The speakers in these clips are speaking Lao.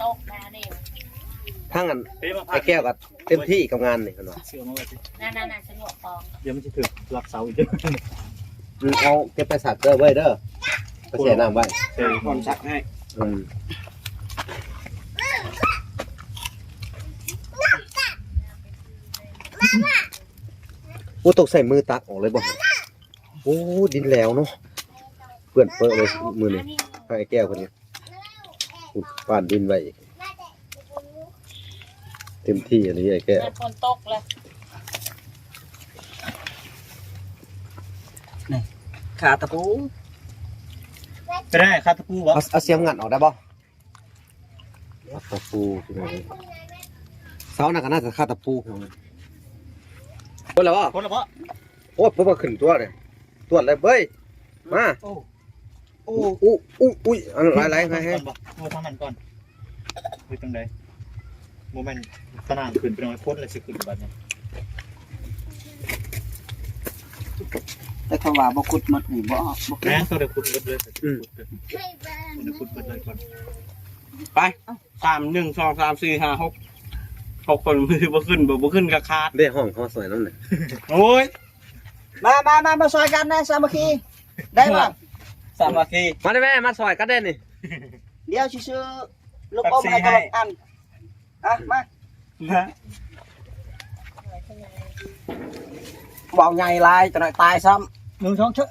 ຕົກແລ້ວນີ້ ທາງອັນ ເປັນມະພຮ້າວ ໄອ້ແກ້ວກໍເຕັມທີ່ກັບງານນີ້ເພິ່ນວ່າ ເຊື່ອມາໄວ້ຕິ ນັ້ນໆໆ ສະດວກປອງ ດຽວມັນຊິຖືກລັກເສົາອີກເດີ ອືມ ເອົາເກັບໄປຊັກເດີເວີຍເດີ ໄປແຊ່ນ້ຳໄວ້ ແຊ່ກ່ອນຊັກໃຫ້ ອືມ ໂອ້ ຕ້ອງໃຊ້ມືຕັກອອກເລີຍບໍ່? ໂອ້ ດິນແຫຼວເນາະ ເປື້ອນເປິເລີຍມື້ນີ້ ໃຫ້ແກ້ວເພິ່ນນີ້ ປູກປ້ານດິນໄວ້ອີກ ເຕັມທີ່ອີ່ຫຼີໄອ້ແກ້ວ ແມ່ນຝົນຕົກແລ້ວ ນີ້ ຄາຕະປູ ເປັນໄງ ຄາຕະປູບໍ່? ເອົາ ເອົາສຽມງັດອອກໄດ້ບໍ່? ຄາຕະປູພີ່ນ້ອງເອີຍ ເສົານັ້ນກໍໜ້າຈະຄາຕະປູພີ່ນ້ອງເອີຍ. ຄົນລະບໍ່? ຄົນລະບໍ່? ໂອ້ຍ ເພິ່ນວ່າຂຶ້ນຕົວເດ້ ຕວດເລີຍເວີຍ ມາ. ໂອ້ ໂອ້ ອຸ ອຸ ອຸ້ຍ ອັນຫຼາຍໆ ໃຫ້ ໃຫ້ ເອົາທາງນັ້ນກ່ອນ ເຮັດຈັ່ງໃດ? ບໍ່ແມ່ນຕາໜ່າງຂຶ້ນໄປໜ້ອຍ ຄົນລະຊິຂຶ້ນບັດນີ້. ແຕ່ເຂົາວ່າບໍ່ຂຸດໝົດນີ້ ບໍ່ ບໍ່ຂຶ້ນ ແມ່ນ ຕ້ອງໄດ້ຂຸດໝົດເລີຍ. ອືມ ຕ້ອງໄດ້ຂຸດໝົດເລີຍກ່ອນ. ໄປ ສາມ ໜຶ່ງ ສອງ ສາມ ສີ່ ຫ້າ ຫົກ ຫົກຄົນ ບໍ່ຂຶ້ນ ບໍ່ ບໍ່ຂຶ້ນກໍຂາດເດ້. ຫ້ອງເຮົາຊ່ອຍນຳແດ່. ໂອ້ຍ ມາ ມາ ມາ ມາຊ່ອຍກັນນະ ສາມັກຄີ ໄດ້ບໍ່? ສາມັກຄີ ມາເດ້ແມ່ ມາຊ່ອຍກັນເດ້ນີ້. ດຽວຊິຊື້ລູກອົມໃຫ້ຄົນລະອັນ. ອ່ະ ມາ ເວົ້າໃຫຍ່ຫຼາຍ ຈັກໜ້ອຍຕາຍຊ້ຳ. ໜຶ່ງ ສອງ ສາມ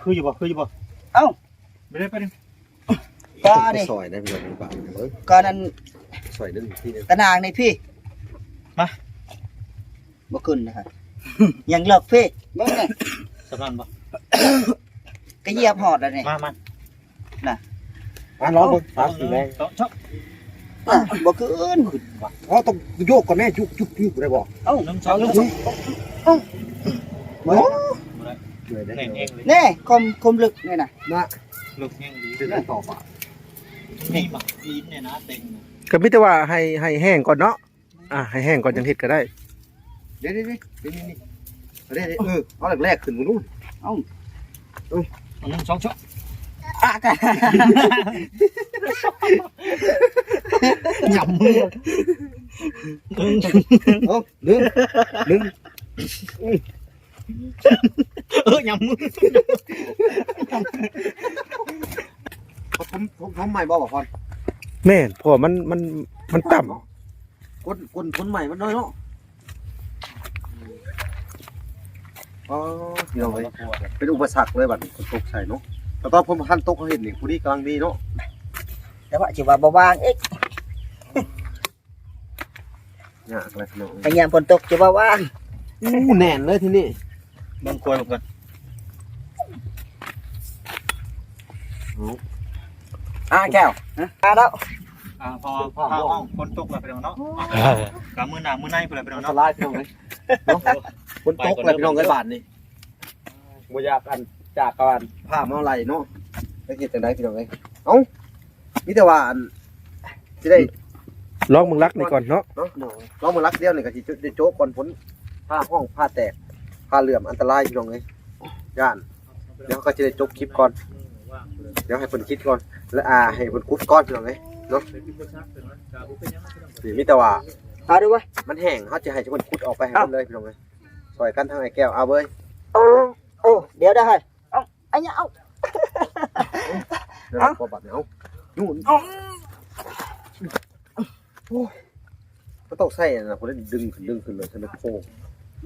ຄືຢູ່ບໍ່? ຄືຢູ່ບໍ່? ເອົ້າ ໄປເລີຍ ໄປເລີຍ. ກໍນີ້ ຊ່ອຍນະພີ່ນ້ອງ ເບິ່ງ ກໍນັ້ນ ຊ່ອຍດຶງອີກທີໜຶ່ງ ຕາໜ່າງນີ້ພີ່ ມາ ບໍ່ຂຶ້ນນະ ຍັງເລິກພີ່ ເບິ່ງນີ້ ສຳນັ້ນບໍ່? ກໍຢຽບຮອດແລ້ວນີ້ ມາ ມາ ນະ ມາລອງເບິ່ງ ເອົ້າ ໜຶ່ງ ສອງ ສາມ ອ່ະ ບໍ່ຂຶ້ນ ຂຶ້ນວ່ະ. ເຮົາຕ້ອງໂຍກກ່ອນແມ່ ຍຸບ ຍຸບ ຍຸບ ໄດ້ບໍ່? ເອົ້າ ໜຶ່ງ ສອງ ສາມ ເອົ້າ ບໍ່ໄດ້ ບໍ່ໄດ້ ເມື່ອຍເດ້ ແນ່ນ ຄວາມ ຄວາມເລິກນີ້ນະ ນະ ເລິກແຮງອີ່ຫຼີ ເປັນຫຍັງຕໍ່ປາ ນີ້ໝາກອີນນີ້ນະ ເຕັງ ກໍມີແຕ່ວ່າໃຫ້ ໃຫ້ແຫ້ງກ່ອນເນາະ. ອ່າ ໃຫ້ແຫ້ງກ່ອນຈັ່ງເຮັດກໍໄດ້. ເດ້ໆໆ ນີ້ໆໆ ເດ້ໆ ເອີ ເອົາແລກໆຂຶ້ນເບິ່ງດູ. ເອົ້າ ເອີ ໜຶ່ງ ສອງ ສາມ ອາກາດ ຫຍ້ຳມື ເອົາ ໜຶ່ງ ໜຶ່ງ ອືມ ເອີ ຫຍ້ຳມື ຄົນ ຄົນ ຄົນໃໝ່ບໍ່ ບໍ່ພອນ? ແມ່ນ ເພາະວ່າມັນ ມັນ ມັນຕ່ຳ ຄົນ ຄົນ ຄົນໃໝ່ມັນນ້ອຍເນາະ. ອໍ ພີ່ນ້ອງເອີຍ ເປັນອຸປະສັກເລີຍບັດນີ້ ຝົນຕົກໃສ່ເນາະ. ແຕ່ຕອນຝົນບໍ່ທັນຕົກ ເຮົາເຮັດນີ້ ພໍດີກຳລັງດີເນາະ. ແຕ່ວ່າຊິວ່າບໍ່ວ່າງອີກ ຍາກແຫຼະພີ່ນ້ອງເອີຍ ໄປຍາມຝົນຕົກຈະບໍ່ວ່າງ. ອູ້ ແໜ້ນເລີຍທີນີ້ ເບິ່ງຄວາຍເບິ່ງກ່ອນ. ເອົາ ອ່າ ແກ້ວ ຮະ ມາແລ້ວ. ອ່າ ພໍ ພໍ ພໍ ຝົນຕົກແລ້ວພີ່ນ້ອງເນາະ ກະມື້ໜ້າມື້ໃນພຸ້ນແຫຼະພີ່ນ້ອງເນາະ ອັນຕະລາຍພີ່ນ້ອງເອີຍເນາະ. ຝົນຕົກແລ້ວພີ່ນ້ອງເອີຍ ບາດນີ້ ບໍ່ຢາກອັນ ຈາກກັບອັນ ພາມາໄລ່ເນາະ ຈັກເຮັດຈັ່ງໃດພີ່ນ້ອງເອີຍ. ເອົ້າ ມີແຕ່ວ່າອັນ ຊິໄດ້ ລອງເບິ່ງຫຼັກນີ້ກ່ອນເນາະ ເນາະ ລອງເບິ່ງຫຼັກດຽວນີ້ກໍຊິໄດ້ໂຈະກ່ອນ ຝົນຟ້າຮ້ອງຟ້າແຕກ ຟ້າເຫຼື້ອມ ອັນຕະລາຍພີ່ນ້ອງເອີຍ ຢ້ານ. ດຽວເຮົາກໍຊິໄດ້ຈົບຄລິບກ່ອນ ດຽວໃຫ້ເພິ່ນຄິດກ່ອນ ແລະ ອ່າ ໃຫ້ເພິ່ນຂຸດກ່ອນພີ່ນ້ອງເອີຍເນາະ. ນີ້ມີແຕ່ວ່າ ເອົາດູເວີຍ ມັນແຫ້ງ ເຮົາຈະໃຫ້ເພິ່ນຂຸດອອກໄປໃຫ້ເພິ່ນເລີຍພີ່ນ້ອງເອີຍ ຊ່ອຍກັນທາງອ້າຍແກ້ວ ເອົາເວີຍ. ໂອ້ ໂອ້ ດຽວ ດຽວ ເຮີ້ຍ ເອົາ ອັນຫຍັງ ເອົາ ເອົາ ເອົາ ບາດນີ້ ເອົາ ຢູ່ ເອົາ ໂອ້ຍ ບໍ່ຕ້ອງໃຊ້ອັນນັ້ນ ຜູ້ໃດດຶງຂຶ້ນ ດຶງຂຶ້ນເລີຍ ທະນະໂຄ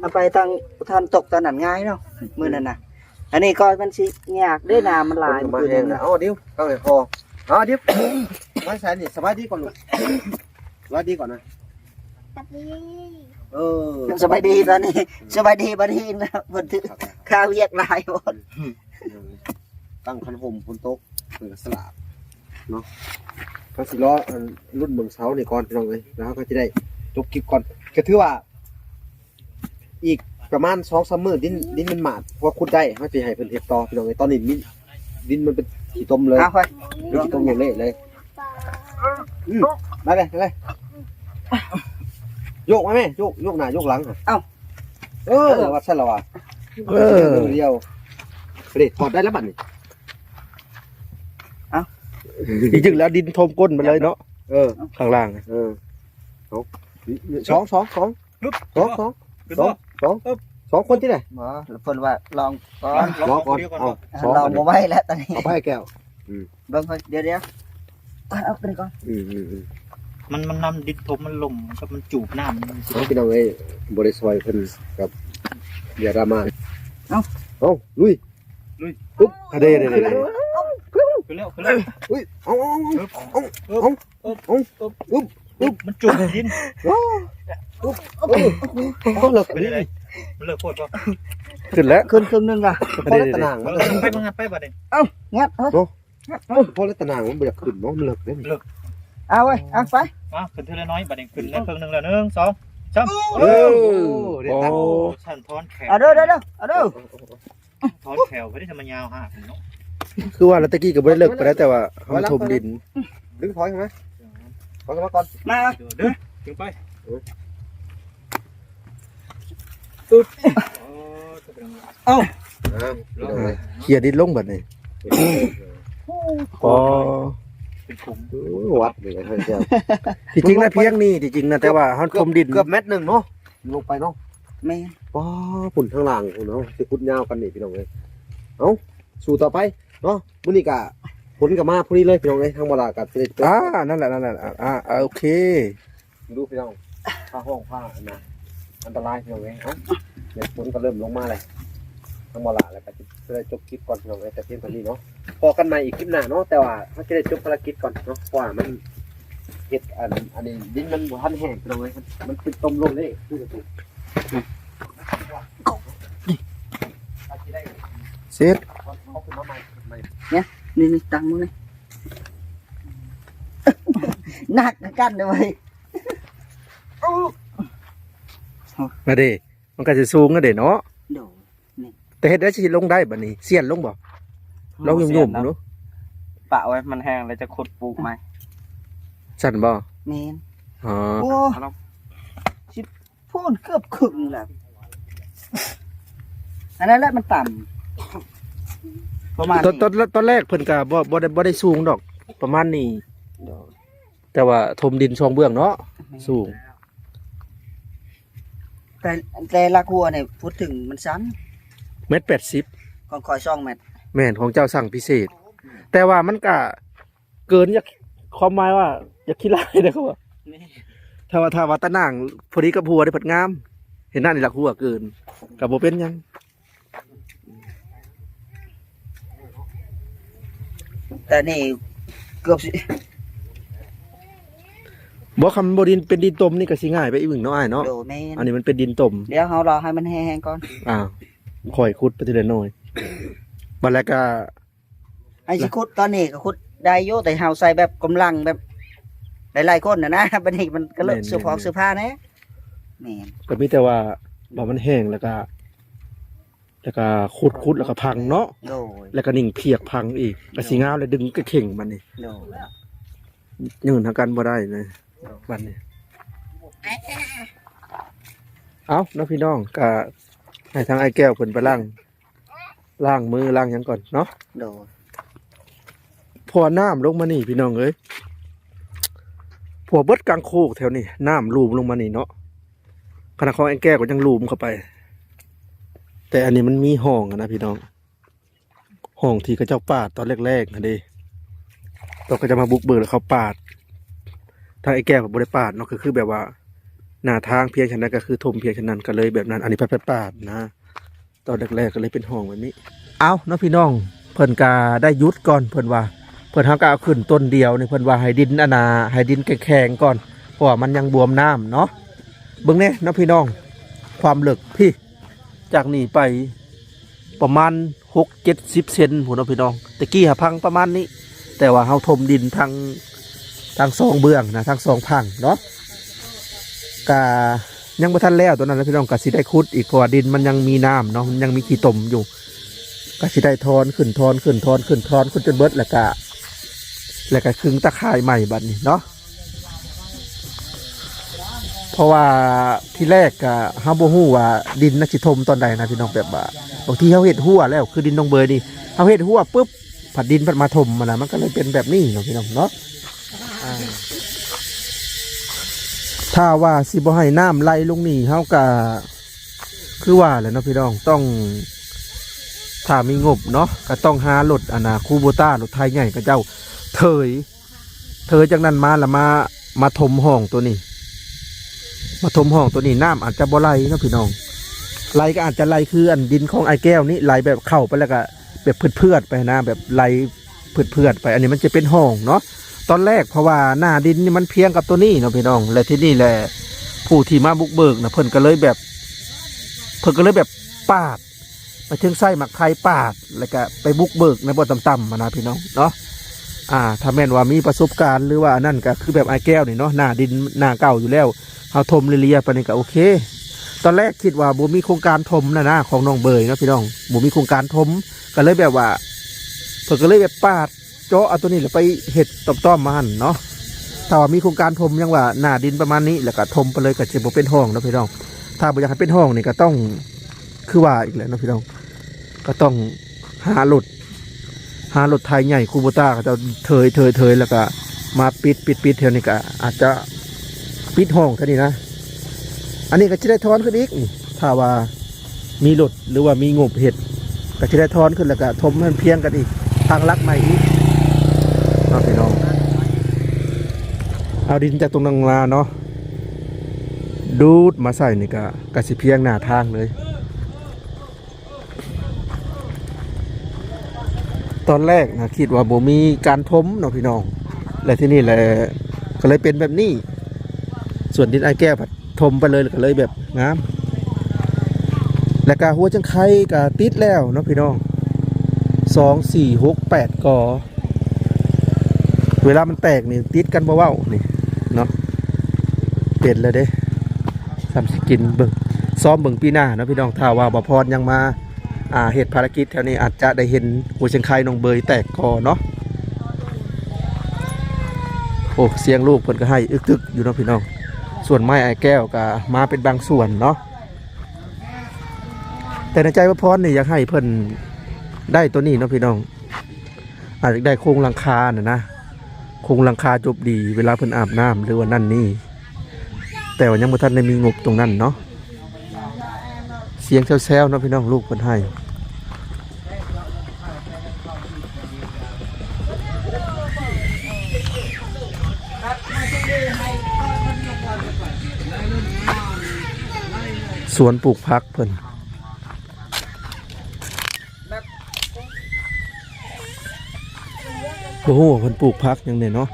ເອົາໄປທາງ ທາງຕົກຕອນນັ້ນງ່າຍເນາະ ມື້ນັ້ນນະ. ອັນນີ້ກໍມັນຊິຍາກເດ້ ນ້ຳມັນຫຼາຍ ເອົາ ດຽວ ເອົາ ດຽວ ມາໃສ່ນີ້ ສະບາຍດີກ່ອນລູກ ສະບາຍດີກ່ອນນະ. ສະບາຍດີ ເອີ ສະບາຍດີຕອນນີ້ ສະບາຍດີ ບາດນີ້ນະ ເພິ່ນຖືກຄາວຽກຫຼາຍໂພດ. ຕັ້ງຄັນຮົ່ມຝົນຕົກ ເພິ່ນກໍສະຫຼາບເນາະ. ເຮົາຊິລໍ ອັນ ລຸ້ນເບິ່ງເສົານີ້ກ່ອນພີ່ນ້ອງເອີຍ ແລ້ວເຮົາກໍຊິໄດ້ຈົບຄລິບກ່ອນ. ກໍຖືວ່າອີກປະມານສອງສາມມື້ ດິນ ດິນມັນໝາດ ພໍຂຸດໄດ້ ເຮົາຊິໃຫ້ເພິ່ນເຮັດຕໍ່ພີ່ນ້ອງເອີຍ. ຕອນນີ້ດິນ ດິນມັນເປັນຂີ້ຕົມເລີຍ ເອົາໄປ ເປັນຂີ້ຕົມຢ່າງເລະເລີຍ. ອືມ ໄດ້ເລີຍ ໄດ້ເລີຍ ໂຍກມາແມ່ ໂຍກ ໂຍກໜ້າໂຍກຫຼັງ ເອົ້າ ເອີ ເອີ ວ່າຊັ້ນລະວ່າ ເອີ ດຽວ ເດ້ ຖອດໄດ້ແລ້ວບັດນີ້. ເອົ້າ ຈິງໆແລ້ວດິນຖົ່ມກົ້ນໄປເລີຍເນາະ ເອີ ຂ້າງລ່າງ ເອີ ສອງ ສອງ ສອງ ສອງ ສອງ ສອງ ສອງ ສອງຄົນຕິແຫຼະ ບໍ່ ເພິ່ນວ່າລອງກ່ອນ ລອງກ່ອນ ເອົາ ລອງບໍ່ໄຫວແລ້ວຕອນນີ້ ເອົາໄປແກ້ວ ອືມ ເບິ່ງກ່ອນ ດຽວໆ ກ່ອນ ເອົາໄປກ່ອນ ອືມໆໆ ມັນ ມັນນ້ຳດິນຖົ່ມ ມັນລົມ ມັນຈູບນ້ຳ ເອົາ ພີ່ນ້ອງເອີຍ ບໍ່ໄດ້ຊ່ອຍເພິ່ນກັບ ຢ່າດຣາມາ ເອົາ ເອົາ ລຸຍ ລຸຍ ປຸບ ອະເດ ເດ ເດ ຂຶ້ນແລ້ວ ຂຶ້ນແລ້ວ ອຸ້ຍ ເອົາ ເອົາ ອຶບ ອຶບ ອຶບ ມັນຈຸກດິນ ອຶບ ອຶບ ເອົາ ເລິກ ເປັນໄດ? ມັນເລີກໂພດບໍ່? ຂຶ້ນແລ້ວ ຂຶ້ນເຄິ່ງໜຶ່ງລະ. ພໍແລ້ວຕາໜ່າງມັນ ເອີ ໄປ ມາງັດໄປບາດນີ້. ເອົ້າ ງັດເອີ ໂອ້ ງັດເອີ ພໍແລ້ວຕາໜ່າງມັນບໍ່ຢາກຂຶ້ນເນາະ ມັນເລີກເດ້. ເລີກ ເອົາເວີຍ ເອົາໄປ ມາ ຂຶ້ນເທື່ອລະໜ້ອຍບາດນີ້. ຂຶ້ນໄດ້ເຄິ່ງໜຶ່ງແລ້ວ ໜຶ່ງ ສອງ ສາມ. ໂອ້ ໂອ້ ໂອ້ ຊັ້ນຖອນແຂນ ເອົາເດີ ເດີ ເດີ ເອົາເດີ. ຖອນແຂວໄປໄດ້ ທຳມະຍາວຫາກເນາະ. ຄືວ່າແລ້ວ ແຕ່ກີ້ກໍບໍ່ໄດ້ເລິກປານໃດ ແຕ່ວ່າເຮົາມາຖົມດິນ. ດຶງຖອຍເຂົ້າມາ ຖອຍເຂົ້າມາກ່ອນ ມາ ເດີ ເດີ ຈຶ່ງໄປ. ອຶບ ເອົາ ເອົາ ເອີ ເອີ ເອີ ເຄຍດິນລົງບັດນີ້. ອໍ ເປັນຂຸມ ໂອ້ ວັດນີ້ ທີ່ຈິງນະ ພຽງນີ້ ທີ່ຈິງນະ ແຕ່ວ່າເຮົາຖົມດິນເກືອບແມັດໜຶ່ງເນາະ ລົງໄປເນາະ. ແມ່ນ ອໍ ພຸ້ນທາງຫຼັງພຸ້ນເນາະ ຊິຂຸດຍາວກັນນີ້ ພີ່ນ້ອງເອີຍ. ເອົ້າ ສູ້ຕໍ່ໄປເນາະ. ມື້ນີ້ກະຝົນກະມາພໍດີເລີຍ ພີ່ນ້ອງເອີຍ. ທາງບໍ່ຫຼ້າກະຊິໄດ້ ອ່າ ນັ້ນແຫຼະ ນັ້ນແຫຼະ ອ່າ ອ່າ ໂອເຄ. ເບິ່ງດູພີ່ນ້ອງ ຟ້າຮ້ອງຟ້າອັນນະ ອັນຕະລາຍພີ່ນ້ອງເອີຍ. ເອົ້າ ແດດຝົນກໍເລີ່ມລົງມາແລ້ວ ທາງບໍ່ຫຼ້າ ແລ້ວກໍຈະໄດ້ຈົບຄລິບກ່ອນພີ່ນ້ອງເອີຍ ແຕ່ພຽງເທົ່ານີ້ເນາະ. ພໍ້ກັນໃໝ່ອີກຄລິບໜ້າເນາະ ແຕ່ວ່າເຮົາຈະໄດ້ຈົບພາລະກິດກ່ອນເນາະ ເພາະວ່າມັນເຮັດອັນ ອັນນີ້ດິນມັນບໍ່ທັນແຫ້ງພີ່ນ້ອງເອີຍ ມັນ ມັນເປັນຕົມລົງເດ້. ເສັດ ນີ້ ນີ້ ຕັ້ງມືນີ້ ໜັກຄືກັນເດ້ເວີຍ. ມາເດ້ ມັນກໍຊິສູງແລ້ວເດ້ເນາະ. ໂດຍ ນີ້ ແຕ່ເຮັດໄດ້ຊິລົງໄດ້ບັດນີ້ ສ່ຽນລົງບໍ່? ລອງຫຍຸ່ມໆດູ ປະໄວ້ມັນແຫ້ງແລ້ວຈະຂຸດປູກໃໝ່. ຊັ້ນບໍ່? ແມ່ນ. ອໍ ໂອ້ ຊິພຸ້ນເກືອບຄຶ່ງແລ້ວ. ອັນນັ້ນແຫຼະມັນຕ່ຳ ປະມານ ຕອນ ນີ້ ຕອນ ຕອນແລກເພິ່ນກໍບໍ່ ບໍ່ໄດ້ ບໍ່ໄດ້ສູງດອກ ປະມານນີ້. ໂດຍ ແຕ່ວ່າຖົມດິນຊ່ອງເບື້ອງເນາະ ແມ່ນ ສູງ. ແຕ່ ແຕ່ຫຼັກຫົວນີ້ ພຸດເຖິງມັນສັ້ນ ແມັດແປດສິບ ຂອງຂ້ອຍສອງແມັດ. ແມ່ນ ຂອງເຈົ້າສັ່ງພິເສດ ແຕ່ວ່າມັນກະເກີນ ຢາກ ຄວາມໝາຍວ່າຢາກຂີ້ລ້າຍເດ້ ເຂົາວ່າ. ແມ່ນ ຖ້າວ່າ ຖ້າວ່າຕາໜ່າງພໍດີກັບຫົວເດ້ ພັດງາມ. ເຫັນໜ້ານີ້ຫຼັກຫົວເກີນ ກະບໍ່ເປັນຫຍັງ. ແຕ່ນີ້ເກືອບຊິ ບໍ່ ຄັນບໍ່ດິນ ເປັນດິນຕົມນີ້ກໍຊິງ່າຍໄປອີກໜຶ່ງເນາະອ້າຍເນາະ. ໂດຍ ແມ່ນ ອັນນີ້ມັນເປັນດິນຕົມ ດຽວເຮົາລໍໃຫ້ມັນແຫ້ງໆກ່ອນ. ອ່າ ຄ່ອຍຂຸດໄປທີລະໜ້ອຍ ບັດແລ້ວກໍ ໃຫ້ຊິຂຸດຕອນນີ້ກໍຂຸດໄດ້ຢູ່ ແຕ່ເຮົາໃສ່ແບບກຳລັງແບບຫຼາຍໆຄົນນະນະ ບັດນີ້ມັນກໍເລີກ ແມ່ນໆໆ ເສື້ອຜອກເສື້ອຜ້າແດ່. ແມ່ນ ກໍມີແຕ່ວ່າ ວ່າມັນແຫ້ງແລ້ວກໍ ແລ້ວກໍຂຸດ ຂຸດແລ້ວກໍພັງເນາະ. ໂດຍ ແລ້ວກໍນິ່ງພຽກພັງອີກ ກໍຊິງາມ ແລ້ວດຶງກະເຄັ່ງບັດນີ້. ໂດຍ ຍື່ນຫາກັນບໍ່ໄດ້ນະ ໂດຍ ບັດນີ້. ເອົ້າເນາະພີ່ນ້ອງ ກໍໃຫ້ທາງອ້າຍແກ້ວເພິ່ນໄປລ້າງ ລ້າງມືລ້າງຫຍັງກ່ອນເນາະ. ໂດຍ ເພາະວ່ານ້ຳລົງມານີ້ພີ່ນ້ອງເອີຍ ທົ່ວເບິດກາງໂຄກແຖວນີ້ ນ້ຳຫຼູມລົງມານີ້ເນາະ. ຂະໜາດຂອງອ້າຍແກ້ວກໍຍັງຫຼູມເຂົ້າໄປ ແຕ່ອັນນີ້ມັນມີຮ່ອງຫັ້ນນະພີ່ນ້ອງ ຮ່ອງທີ່ເຂົາເຈົ້າປາດຕອນແລກໆຫັ້ນເດ້ ຕອນເຂົາເຈົ້າມາບຸກເບີກແລ້ວເຂົາປາດ. ທາງອ້າຍແກ້ວບໍ່ໄດ້ປາດເນາະ ກໍຄືແບບວ່າໜ້າທາງພຽງຊັ້ນນັ້ນ ກໍຄືຖົມພຽງຊັ້ນນັ້ນ ກໍເລີຍແບບນັ້ນ. ອັນນີ້ພັດໄປປາດນະ ຕອນແລກໆກໍເລີຍເປັນຮ່ອງແບບນີ້. ເອົ້າເນາະພີ່ນ້ອງ ເພິ່ນກໍໄດ້ຢຸດກ່ອນ ເພິ່ນວ່າ ເພິ່ນ ເຮົາກໍເອົາຂຶ້ນຕົ້ນດຽວນີ້ ເພິ່ນວ່າໃຫ້ດິນອັນນ່າ ໃຫ້ດິນແຂງໆກ່ອນ ເພາະວ່າມັນຍັງບວມນ້ຳເນາະ. ເບິ່ງແດ່ເນາະພີ່ນ້ອງ ຄວາມເລິກພີ້ ຈາກນີ້ໄປປະມານຫົກເຈັດສິບເຊັນພຸ້ນເນາະພີ່ນ້ອງ. ແຕ່ກີ້ຫາພັງປະມານນີ້ ແຕ່ວ່າເຮົາຖົມດິນທັງ ທັງສອງເບື້ອງນະ ທັງສອງພັງເນາະ. ກະຍັງບໍ່ທັນແລ້ວຕົວນັ້ນນະພີ່ນ້ອງ ກະຊິໄດ້ຂຸດອີກ ເພາະວ່າດິນມັນຍັງມີນ້ຳເນາະ ມັນຍັງມີຂີ້ຕົມຢູ່. ກະຊິໄດ້ຖອນຂຶ້ນ ຖອນຂຶ້ນ ຖອນຂຶ້ນ ຖອນຂຶ້ນຈົນເບິດ ແລ້ວກະ ແລ້ວກະຄຶງຕາຂ່າຍໃໝ່ບັດນີ້ເນາະ. ເພາະວ່າທີແລກກະເຮົາບໍ່ຮູ້ວ່າດິນນະຊິຖົມຕອນໃດນະພີ່ນ້ອງ. ແບບວ່າບາງທີເຮົາເຮັດຮົ້ວແລ້ວ ຄືດິນໜອງເບີຍນີ້ ເຮົາເຮັດຮົ້ວປຶບ ພັດດິນພັດມາຖົມຫັ້ນນະ ມັນກໍເລີຍເປັນແບບນີ້ເນາະພີ່ນ້ອງເນາະ. ອ່າ ຖ້າວ່າຊິບໍ່ໃຫ້ນ້ຳໄຫຼລົງນີ້ ເຮົາກະ ຄືວ່າແຫຼະເນາະພີ່ນ້ອງ ຕ້ອງ ຖ້າມີງົບເນາະ ກໍຕ້ອງຫາລົດອັນນ່າ ຄູໂບຕ້າ ລົດໄຖໃຫຍ່ເຂົາເຈົ້າເທີຍ ເທີຍຈາກນັ້ນມາ ແລ້ວມາ ມາຖົມຮ່ອງຕົວນີ້ ມາຖົມຮ່ອງຕົວນີ້ ນ້ຳອາດຈະບໍ່ໄຫຼເນາະພີ່ນ້ອງ. ໄຫຼກໍອາດຈະໄຫຼຄືອັນດິນຂອງອ້າຍແກ້ວນີ້ ໄຫຼແບບເຂົ້າໄປແລ້ວກໍແບບເຜືອດໆໄປນະ ແບບໄຫຼເຜືອດໆໄປ. ອັນນີ້ມັນຈະເປັນຮ່ອງເນາະ ຕອນແລກ ເພາະວ່າໜ້າດິນນີ້ມັນພຽງກັບຕົວນີ້ເນາະພີ່ນ້ອງ. ແລະທີ່ນີ້ແຫຼະ ຜູ້ທີ່ມາບຸກເບີກນະ ເພິ່ນກໍເລີຍແບບ พิ่นກໍເລີຍແບບປາດ ໄປເຖິງໃຊ້ໝາກໄຜ່ປາດ ແລ້ວກະໄປບຸກເບີກໃນບ່ອນຕ່ຳໆຫັ້ນນະພີ່ນ້ອງເນາະ. ອ່າ ຖ້າແມ່ນວ່າມີປະສົບການ ຫຼືວ່າອັນນັ້ນ ກະຄືແບບອ້າຍແກ້ວນີ້ເນາະ ໜ້າດິນໜ້າເກົ່າຢູ່ແລ້ວ ເຮົາຖົມເລຍໆໄປນີ້ກະໂອເຄ. ຕອນແລກຄິດວ່າບໍ່ມີໂຄງການຖົມນະນະ ຂອງນ້ອງເບີຍເນາະພີ່ນ້ອງ ບໍ່ມີໂຄງການຖົມ ກະເລີຍແບບວ່າ ເພິ່ນກະເລີຍແບບປາດ ເຈາະເອົາໂຕນີ້ແຫຼະໄປເຮັດຕ້ອມໆມາຫັ້ນເນາະ. ຖ້າວ່າມີໂຄງການຖົມຫຍັງວ່າໜ້າດິນປະມານນີ້ ແລ້ວກະຖົມໄປເລີຍ ກະຊິບໍ່ເປັນຮ່ອງເນາະພີ່ນ້ອງ. ຖ້າບໍ່ຢາກໃຫ້ເປັນຮ່ອງນີ້ ກະຕ້ອງ ຄືວ່າອີກແຫຼະເນາະພີ່ນ້ອງ ກະຕ້ອງຫາລົດ ຫາລົດໄຖໃຫຍ່ Kubota ເຂົາເຈົ້າເທີຍໆໆ ແລ້ວກະມາປິດໆໆ ແຖວນີ້ກະອາດຈະປິດຮ່ອງແຖວນີ້ນະ. ອັນນີ້ກະຊິໄດ້ຖອນຂຶ້ນອີກນີ້ ຖ້າວ່າ ມີລົດ ຫຼືວ່າມີງົບເຮັດ ກະຊິໄດ້ຖອນຂຶ້ນ ແລ້ວກະຖົມໃຫ້ມັນພຽງກັນອີກ ທາງລັດໃໝ່ອີກເນາະພີ່ນ້ອງ. ເອົາດິນຈາກຕົງນັ້ນມາເນາະ ດູດມາໃສ່ນີ້ກະ ກະຊິພຽງໜ້າທາງເລີຍ. ຕອນແລກນະຄິດວ່າບໍ່ມີການຖົມເນາະພີ່ນ້ອງ ແລະ ທີນີ້ແຫຼະ ກະເລີຍເປັນແບບນີ້. ສ່ວນດິນອ້າຍແກ້ວພັດ ຖົມໄປເລີຍ ກະເລີຍແບບງາມ. ແລ້ວກະຫົວຈັງໄຄກະຕິດແລ້ວເນາະພີ່ນ້ອງ ສອງ ສີ່ ຫົກ ແປດ ກໍ ເວລາມັນແຕກນີ້ຕິດກັນບໍ່ເວົ້ານີ້ເນາະ. ເປັນແລ້ວເດ້ ສ່ຳຊິກິນເບິ່ງ ຊ້ອມເບິ່ງປີໜ້າເນາະພີ່ນ້ອງ. ຖ້າວ່າບ່າວພອນຍັງມາ ອ່າ ເຮັດພາລະກິດແຖວນີ້ ອາດຈະໄດ້ເຫັນຫົວເຊຍງໄຄນ້ອງເບີຍແຕກກໍເນາະ. ໂອ້ ສຽງລູກເພິ່ນກໍໄຫ້ອຶກຕຶກຢູ່ເນາະພີ່ນ້ອງ. ສ່ວນໄມ້ອ້າຍແກ້ວກໍມາເປັນບາງສ່ວນເນາະ ແຕ່ໃນໃຈບ່າວພອນນີ້ຢາກໃຫ້ເພິ່ນໄດ້ໂຕນີ້ເນາະພີ່ນ້ອງ ອາດຢາກໄດ້ໂຄງຫຼັງຄາຫັ້ນນະ ໂຄງຫຼັງຄາຈົບດີ ເວລາເພິ່ນອາບນ້ຳ ຫຼືວ່ານັ້ນນີ້ ແຕ່ວ່າຍັງບໍ່ທັນໄດ້ມີງົບຕົງນັ້ນເນາະ. ສຽງແຊວໆເນາະພີ່ນ້ອງ ລູກເພິ່ນໄຫ້. ສວນປູກຜັກເພິ່ນ ບໍ່ຮູ້ວ່າເພິ່ນປູກຜັກຫຍັງແດ່ເນາະ.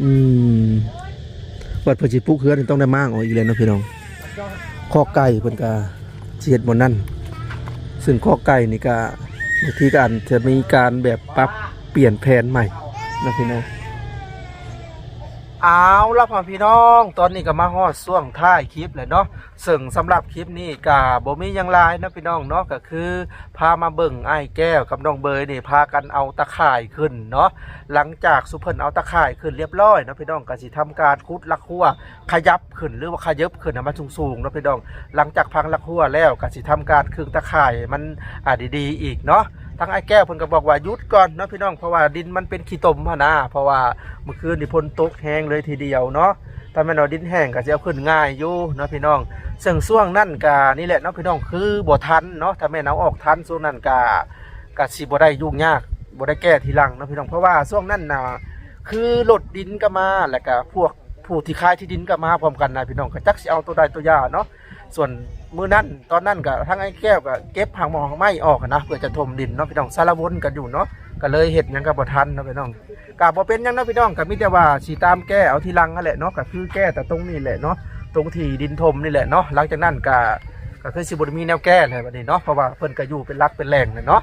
ອືມ ບັດເພິ່ນຊິປຸກເຮືອນນີ້ຕ້ອງໄດ້ມ້າງອອກອີກແລ້ວເນາະພີ່ນ້ອງ. ຄອກໄກ່ເພິ່ນກະຊິເຮັດບ່ອນນັ້ນ ຊຶ່ງຄອກໄກ່ນີ້ກະ ບາງທີກະອາດຈະມີການແບບປັບປ່ຽນແຜນໃໝ່ເນາະພີ່ນ້ອງ. ເອົາລະພໍ່ແມ່ພີ່ນ້ອງ ຕອນນີ້ກະມາຮອດຊ່ວງທ້າຍຄລິບແລ້ວເນາະ. ເຊິ່ງສຳລັບຄລິບນີ້ກະບໍ່ມີຫຍັງຫຼາຍເນາະພີ່ນ້ອງເນາະ ກະຄືພາມາເບິ່ງອ້າຍແກ້ວກັບນ້ອງເບີຍນີ້ພາກັນເອົາຕາຂ່າຍຂຶ້ນເນາະ. ຫຼັງຈາກຊຸມເພິ່ນເອົາຕາຂ່າຍຂຶ້ນລຽບລ້ອຍເນາະພີ່ນ້ອງ ກະຊິທຳການຂຸດຫຼັກຮົ້ວຂະຫຍັບຂຶ້ນ ຫຼືວ່າຂະເຫຍິບຂຶ້ນໃຫ້ມັນສູງໆເນາະພີ່ນ້ອງ. ຫຼັງຈາກຝັງຫຼັກຮົ້ວແລ້ວກະຊິທຳການຄຶງຕາຂ່າຍໃຫ້ມັນ ອ່າ ດີໆອີກເນາະ. ທາງອ້າຍແກ້ວເພິ່ນກະບອກວ່າຢຸດກ່ອນເນາະພີ່ນ້ອງ ເພາະວ່າດິນມັນເປັນຂີ້ຕົມຫັ້ນນະ ເພາະວ່າມື້ຄືນນີ້ຝົນຕົກແຮງເລີຍທີດຽວເນາະ. ຖ້າແມ່ນວ່າດິນແຫ້ງກະຊິເອົາຂຶ້ນງ່າຍຢູ່ເນາະພີ່ນ້ອງ. ເຊິ່ງຊ່ວງນັ້ນກະນີ້ແຫຼະເນາະພີ່ນ້ອງ ຄືບໍ່ທັນເນາະ ຖ້າແມ່ນເອົາອອກທັນຊ່ວງນັ້ນກະ ກະຊິບໍ່ໄດ້ຫຍຸ້ງຍາກ ບໍ່ໄດ້ແກ້ທີຫຼັງເນາະພີ່ນ້ອງ. ເພາະວ່າຊ່ວງນັ້ນນະ ຄືລົດດິນກະມາ ແລ້ວກະພວກຜູ້ທີ່ຂາຍທີ່ດິນກະມາພ້ອມກັນນະພີ່ນ້ອງ ກະຈັກຊິເອົາໂຕໃດໂຕຢາເນາະ. ສ່ວນມື້ນັ້ນ ຕອນນັ້ນກະທາງອ້າຍແກ້ວກະເກັບຮາກໝໍ່ຮາກໄມ້ອອກຫັ້ນນະ ເພື່ອຈະຖົມດິນເນາະພີ່ນ້ອງ ສາລະວົນກັນຢູ່ເນາະ ກະເລີຍເຮັດຫຍັງກະບໍ່ທັນເນາະພີ່ນ້ອງ. ກະບໍ່ເປັນຫຍັງເນາະພີ່ນ້ອງ ກະມີແຕ່ວ່າຊິຕາມແກ້ເອົາທີຫຼັງຫັ້ນແຫຼະເນາະ ກະຄືແກ້ແຕ່ຕົງນີ້ແຫຼະເນາະ ຕົງທີ່ດິນຖົມນີ້ແຫຼະເນາະ. ຫຼັງຈາກນັ້ນກະ ກະຄືຊິບໍ່ໄດ້ມີແນວແກ້ແລ້ວບັດນີ້ເນາະ ເພາະວ່າເພິ່ນກະຢູ່ເປັນຫຼັກເປັນແຫຼ່ງແລ້ວເນາະ.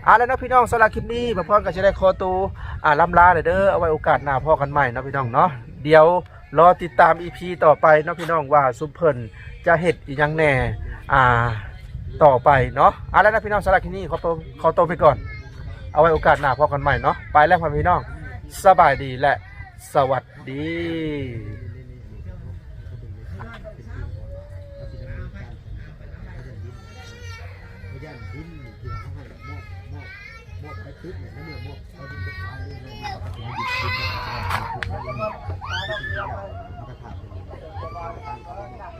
ເອົາລະເນາະພີ່ນ້ອງ ສຳລັບຄລິບນີ້ ບ່າວພອນກະຊິໄດ້ຂໍໂຕ ອາ ລ່ຳລາແລ້ວເດີ ເອົາໄວ້ໂອກາດໜ້າພໍ້ກັນໃໝ່ເນາະພີ່ນ້ອງເນາະ. ດຽວລໍຕິດຕາມອີພີຕໍ່ໄປເນາະພີ່ນ້ອງ ວ່າຊຸມເພິ່ນຈະເຮັດອີ່ຫຍັງແດ່ ອ່າ ຕໍ່ໄປເນາະ. ເອົາລະເນາະພີ່ນ້ອງ ສຳລັບຄລິບນີ້ຂໍໂຕ ຂໍໂຕໄປກ່ອນ ເອົາໄວ້ໂອກາດໜ້າພໍ້ກັນໃໝ່ເນາະ. ໄປແລ້ວພໍ່ແມ່ພີ່ນ້ອງ ສະບາຍດີ ແລະ ສະຫວັດດີ. ເ